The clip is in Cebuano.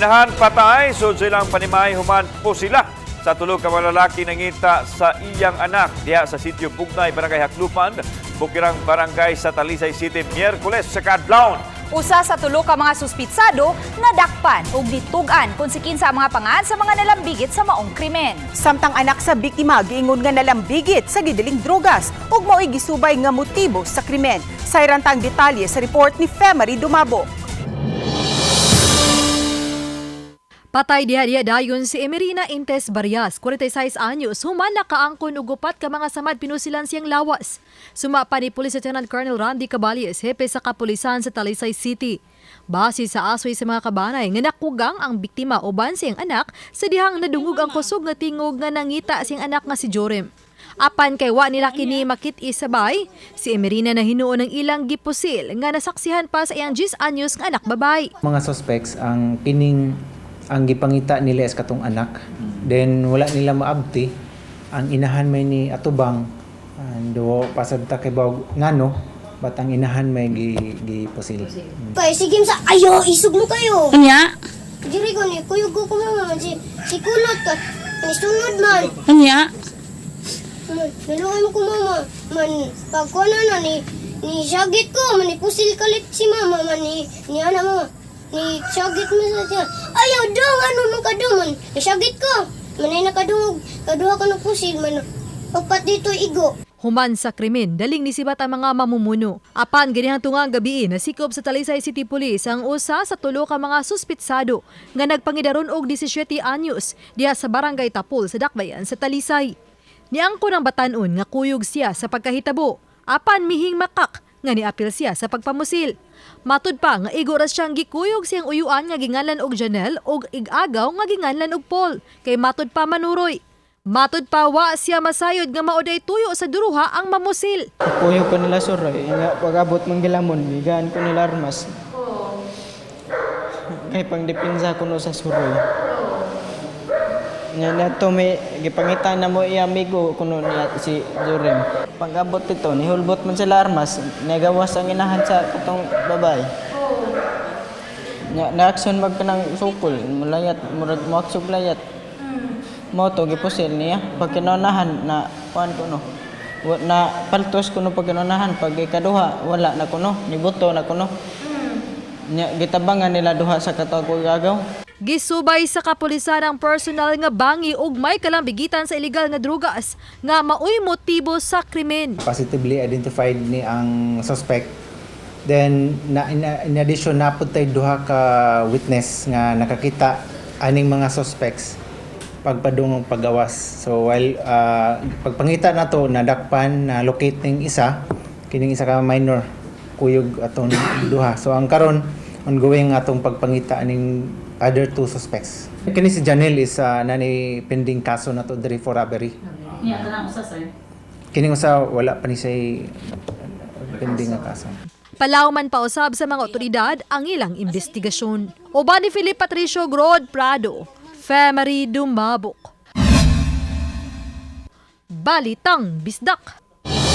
Inahan patay sud sa ilang panimay human pusila sa tulo ka mga lalaki nangita sa iyang anak diha sa sitio Bugnay, Barangay Haklupan, Bukirang Barangay sa Talisay City, Miyerkules sa kadlawon. Usa sa tulo ka mga suspitsado nadakpan ug ditug-an kung si kinsa ang mga pangan sa mga nalambigit sa maong krimen. Samtang anak sa biktima giingon nga nalambigit sa gidiling drogas ug mao'y gisubay nga motibo sa krimen. Sayran tang detalye sa report ni Femary Dumabo. Patay diha diha dayon si Emerina Intes Barrias, 46 anyos, human nakaangkon og upat ka mga samad pinusilan siyang lawas. Suma pa ni Police Lieutenant Colonel Randy Caballes, hepe sa kapulisan sa Talisay City. Base sa asoy sa mga kabanay, nga nakugang ang biktima uban siyang anak sa dihang nadungog ang kusog nga tingog nga nangita siyang anak nga si Jorem. Apan kay wa nila kini makit-i sabay, si Emerina na hinuon ng ilang gipusil nga nasaksihan pa sa iyang 10 anyos nga anak babay. Mga suspects ang kining ang gipangita nila is katong anak, then wala nila maabti ang inahan may ni atubang and do pasad ta kay bawg ngano but ang inahan may gi gipusil. Kay sige sa ayo isog mo kayo. Unya? Diri ko ni kuyog ko mama man si kulot ka. Ni sunod man. Unya? Man, naluoy mo ko mama. Man pag ko na na ni syagit ko man ni pusil kalit si mama man ni ana mama. Ni syagit mo sa siya. Ayaw dong ano man ka dong man. Ni syagit ko. Man ay nakadungog kaduha ka ng pusil man. Pagpat dito igo. Human sa krimen, daling nisibat ang mga mamumuno. Apan ganihang tungang gabi nasikop sa Talisay City Police ang usa sa tulo ka mga suspitsado nga nagpangidaron og 17 anyos diha sa Barangay Tapol sa Dakbayan sa Talisay. Niangko ng batanon nga kuyog siya sa pagkahitabo, apan mihing makak nga niapil siya sa pagpamusil. Matud pa nga igo ra siyang gikuyog siyang uyuan nga ginganlan og Janelle og igagaw nga ginganlan og Paul kay matud pa manuroy. Matud pa wa siya masayod nga maoday tuyo sa duruha ang mamusil. Puyo ko nila suroy, nga pag-abot mong gilamon, bigaan ko nila armas. Kay pangdepensa ko no sa suroy. Nga na to may gipangita na mo iya amigo kuno niya si Jorem. Pag-abot ito, nihulbot man sila armas, nagawas ang inahan sa katong babae. Nya naaksyon mag kanang sukol, mulayat, murag moaksog layat. Mo to gipusil niya pag kinaunahan na kuan ko no. Na paltos kuno pag kinaunahan, pag ikaduha wala na kuno, nibuto na kuno. Nya gitabangan nila duha sa katawag gagaw. Gisubay sa kapulisan ang personal nga bangi ug may kalambigitan sa illegal nga drugas nga maoy motibo sa krimen. Positively identified ni ang suspect, then na in addition napud tay duha ka witness nga nakakita aning mga suspects pagpadungong paggawas. So while pagpangita nato, nadakpan, na locate ning isa, kining isa ka minor, kuyog atong duha. So ang karon ongoing atong pagpangita aning other two suspects. Kini si Janelle is nani pending kaso nato diri for robbery. Unya, kanang usa, sir. Kining usa wala pa ni siya pending nga kaso. Palawman pausab sa mga otoridad ang ilang investigasyon. Uban ni Philip Patricio Grod Prado, Femery Dumabok. Balitang Bisdak.